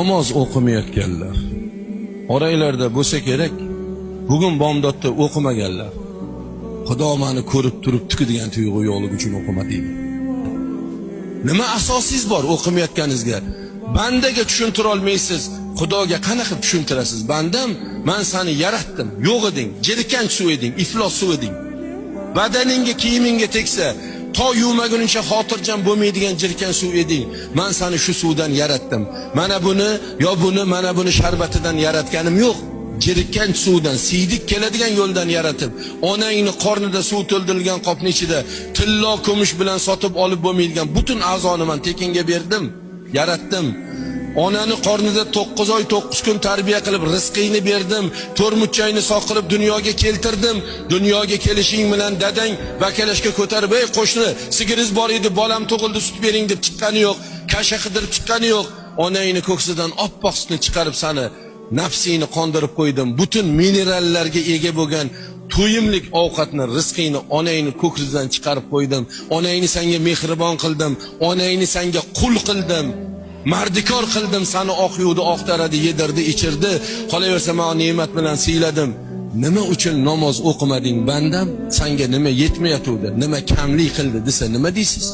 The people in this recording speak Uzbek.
Namoz o'qimayotganlar oranglarda bo'lsa kerak, bugun bomdodda o'qimaganlar. Xudo meni ko'rib turibdi-ku degan tuyg'u yo'qligi uchun o'qimadingmi? Nima asosingiz bor o'qimayotganingizga? Bandaga tushuntira olmaysiz, Xudoga qanaqa tushuntirasiz? Bandam, men seni yaratdim, yo'q eding, jirkanch suv eding, iflos suv eding. Badaningga, kiyimingga tegsa, to yuvmaguningcha xotirjam bo'lmaydigan jirkan suv eding. Men seni shu suvdan yaratdim. Mana buni, yo buni, mana buni sharbatidan yaratganim yo'q. Jirkanch suvdan, siydik keladigan yo'ldan yaratib, onangni qornida suv to'ldirilgan qopning ichida tillo kumush bilan sotib olib bo'lmaydigan butun a'zoni men tekinga berdim, yaratdim. Onani qornida 9 oy 9 kun tarbiya qilib rizqingni berdim, to'rmuchangni sog' qilib dunyoga keltirdim. Dunyoga kelishing bilan dadang bakalashga ko'tarib, "Ey qo'shni, sigiriz bor edi, bolam tug'ildi, sut bering" deb chiqqani yo'q, kasha qidirib chiqqani yo'q. Onangni ko'ksidan oppoq sutni chiqarib seni nafsingni qondirib qo'ydim. Butun minerallarga ega bo'lgan to'yimlik ovqatni, rizqingni onangni ko'ksidan chiqarib qo'ydim. Onangni senga mehribon qildim, onangni senga qul qildim. Mardikor qildim, seni oq yuvdi, oqtaradi, yedirdi, ichirdi. Qolaversa men ne'mat bilan siyladim. Nima uchun namoz o'qimading bandam? Senga nima yetmayotdi, nima kamlik qildi desa nima deysiz?